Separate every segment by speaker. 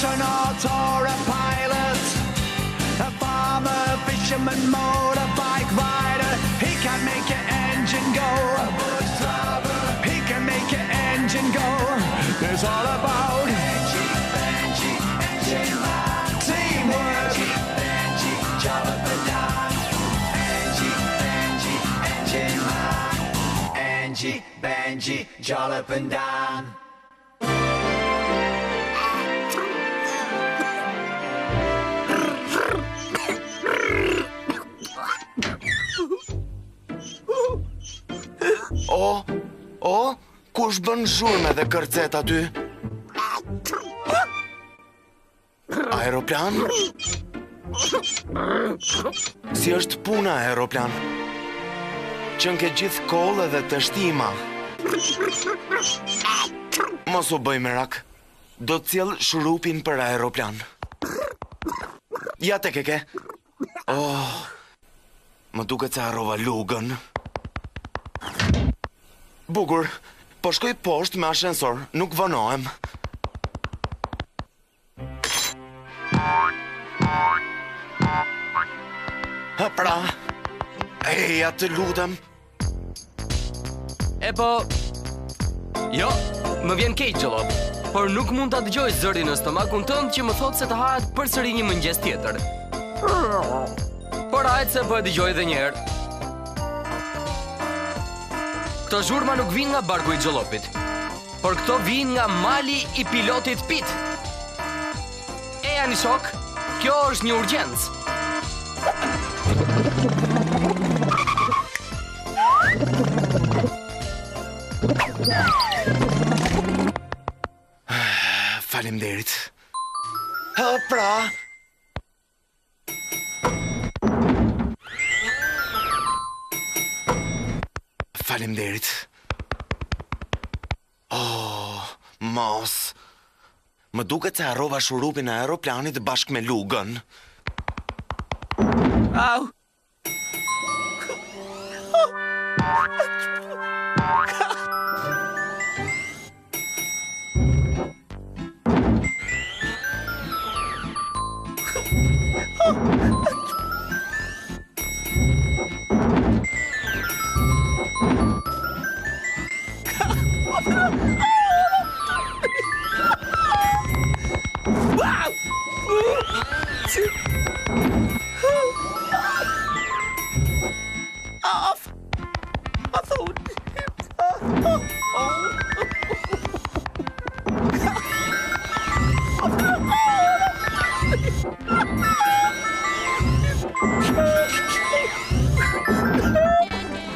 Speaker 1: astronaut or a pilot, a farmer, fisherman, motorbike rider. He can make your engine go. A bus driver. He can make your engine go. It's all about Angie, Benji, Engine Man. Teamwork. Angie, Benji, Jollop and Dan. Angie, Benji, Engine Man. Angie, Benji, Jollop and Dan.
Speaker 2: O, o, kush bën zhurmë dhe kërcet aty? Aeroplan? Si është puna, aeroplan? Qënke gjithë kollë edhe teshtima. Mos u bëj merak. Do të sjell shurupin për aeroplan. Ja tek e ke. Oh, më duket se harrova lugën. Bukur, po shkoj poshtë me ashensor, nuk vonohem. Ha pra, eja të lutem.
Speaker 3: E po, jo, më vjen keq Xhollop, por nuk mund ta dëgjoj zërin në stomakun tënd që më thotë se të hahet përsëri një mëngjes tjetër. Por hajt se po e dëgjoj edhe një herë. Këto zhurma nuk vijnë nga barku i Xhollopit. Por këto vijnë nga mali i pilotit Pit. Ejani shokë, kjo është një urgjencë.
Speaker 2: Faleminderit. Ha pra. Faleminderit. Oh, mos. Më duket se harrova shurupin e aeroplanit bashkë me lugën.
Speaker 3: Au!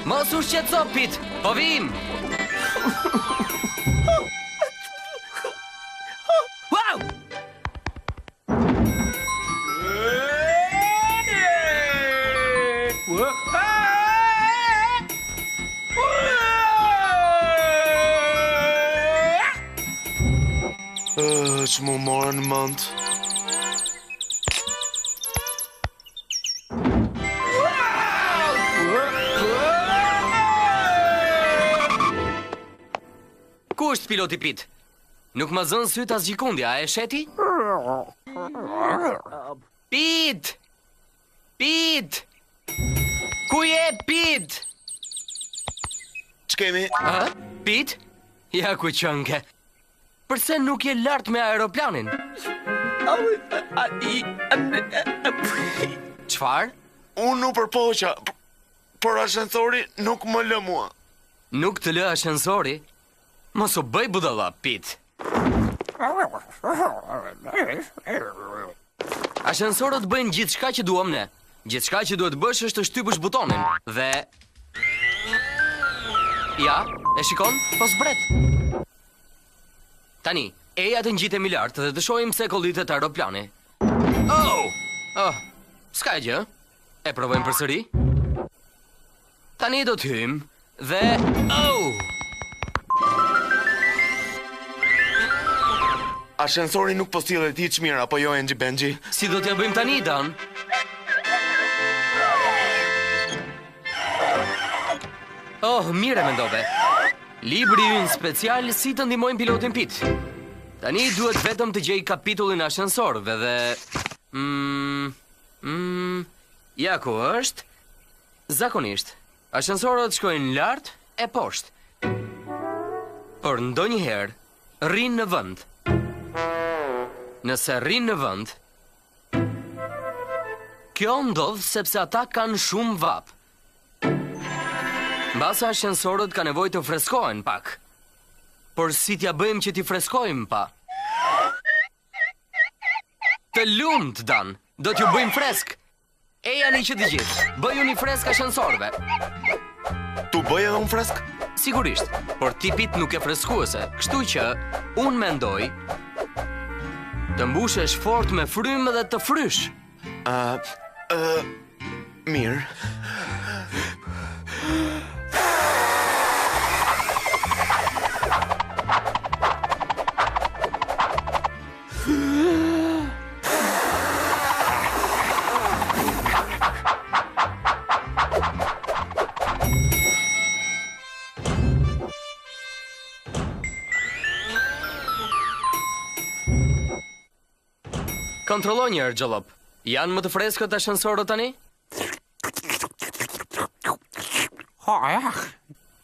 Speaker 3: Mos u shqetëso, Pit, po vijmë! Wow!
Speaker 2: Ç'm'u morën mendtë.
Speaker 3: Ku është piloti Pit? Nuk ma zënë sytë asgjëkundi, a e sheh ti? Pit! Pit! Ku je, Pit?
Speaker 2: Ç'kemi?
Speaker 3: A? Pit? Ja ku qënke. Përse nuk je lart me aeroplanin? Çfarë?
Speaker 2: Unë u përpoqa, por ashensori nuk më lë mua.
Speaker 3: Nuk të lë ashensori? Mos u bëj budalla, Pit. Ashensorët bëjnë gjithçka që duam ne. Gjithçka që duhet të bësh është të shtypësh butonin dhe Ja, e shikon? Po zbret. Tani, eja të ngjitemi lart dhe të shohim pse kollitet aeroplani. Oh! Oh, s'ka gjë. E provojmë përsëri. Tani do të hyjmë dhe oh!
Speaker 2: Ashensori nuk po sillet hiç mirë apo jo Enxhi Benxhi?
Speaker 3: Si do t'ia bëjmë tani, Dan? Oh, mirë e mendove. Libri ynë special si të ndihmojmë pilotin Pit. Tani duhet vetëm të gjej kapitullin e ashensorëve dhe... Mm, mm, ja ku është. Zakonisht, ashensorët shkojnë lart e poshtë. Por ndonjëherë, rrinë në vend. Nëse rrinë në vend, kjo ndodh sepse ata kanë shumë vapë. Mbase ashensorët kanë nevojë të freskohen pak. Por si t'ia bëjmë që t'i freskojmë pa? Të lumtë, Dan! Do t'ju bëjmë fresk! Ejani që të gjithë, bëjuni fresk ashensorëve.
Speaker 2: T'u bëj edhe unë fresk?
Speaker 3: Sigurisht, por ti Pit nuk ke freskuese, kështu që unë mendoj të mbushesh fort me frymë dhe të frysh.
Speaker 2: Ë, uh, mirë.
Speaker 3: Kontrollo një herë Xhollop. Janë më të freskët ashensorët tani?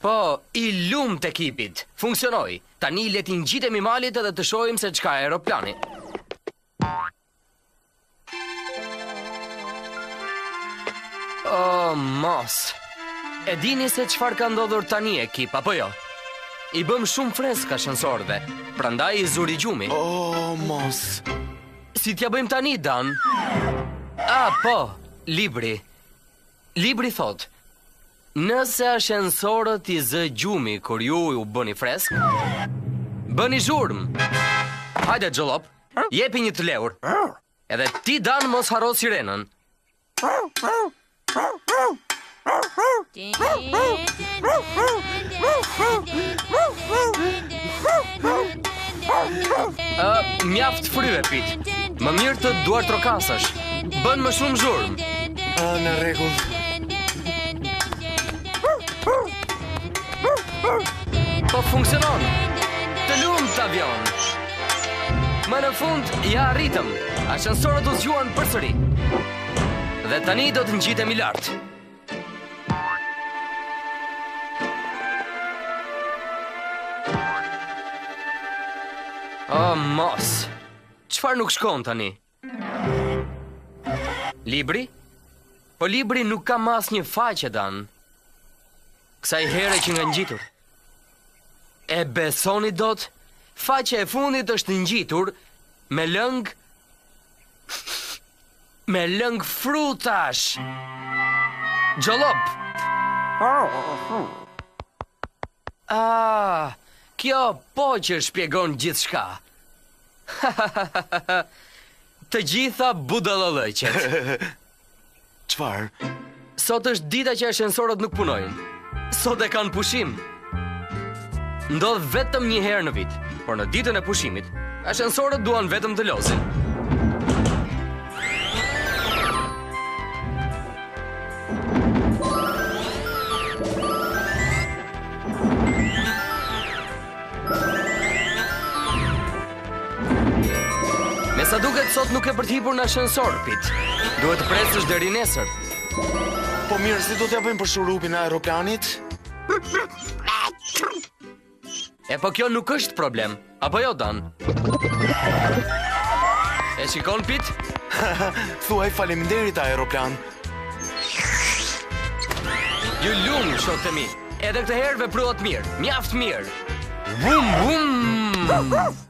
Speaker 3: Po, i lumtë ekipit. Funksionoi. Tani le t'i ngjitemi malit edhe të shohim se ç'ka aeroplani. Oh, mos. E dini se çfarë ka ndodhur tani ekip, apo jo? I bëmë shumë fresk ashensorëve, prandaj i zuri gjumi.
Speaker 2: Oh, mos.
Speaker 3: Si t'ia bëjmë tani, Dan? Ah, po, libri. Libri thotë, nëse ashensorët i zë gjumi kur ju u bëni fresk, bëni zhurmë. Hajde, Xhollop, jepi një të lehur. Edhe ti Dan mos harro sirenën. Ë, mjaft fryve Pit. Më mirë të duartrokasësh. Bën më shumë zhurmë.
Speaker 2: Ë, në rregull.
Speaker 3: Po funksionon. Të lumtë avion. Më në fund ia arritëm. Ashensorët u zgjuan përsëri. Dhe tani do të ngjitemi lart. Oh, mos. Çfarë nuk shkon tani? Libri? Po libri nuk ka më asnjë faqe, Dan. Kësaj here qenka ngjitur. E besoni dot? Faqja e fundit është ngjitur me lëng me lëng frutash. Xhollop. Ah, kjo po që shpjegon gjithçka. Të gjitha budallallëqet.
Speaker 2: Çfarë?
Speaker 3: Sot është dita që ashensorët nuk punojnë. Sot e kanë pushim. Ndodh vetëm një herë në vit, por në ditën e pushimit, ashensorët duan vetëm të lozin. Me sa duket sot nuk ke për të hipur në ashensor, Pit. Duhet të presësh deri nesër.
Speaker 2: Po mirë, si do t'ia bëjmë për shurupin e aeroplanit?
Speaker 3: E po kjo nuk është problem, apo jo Dan? E shikon Pit?
Speaker 2: Thuaj faleminderit aeroplan.
Speaker 3: Ju lumtë, shokët e mi. Edhe këtë herë vepruat mirë, mjaft mirë. Vum vum.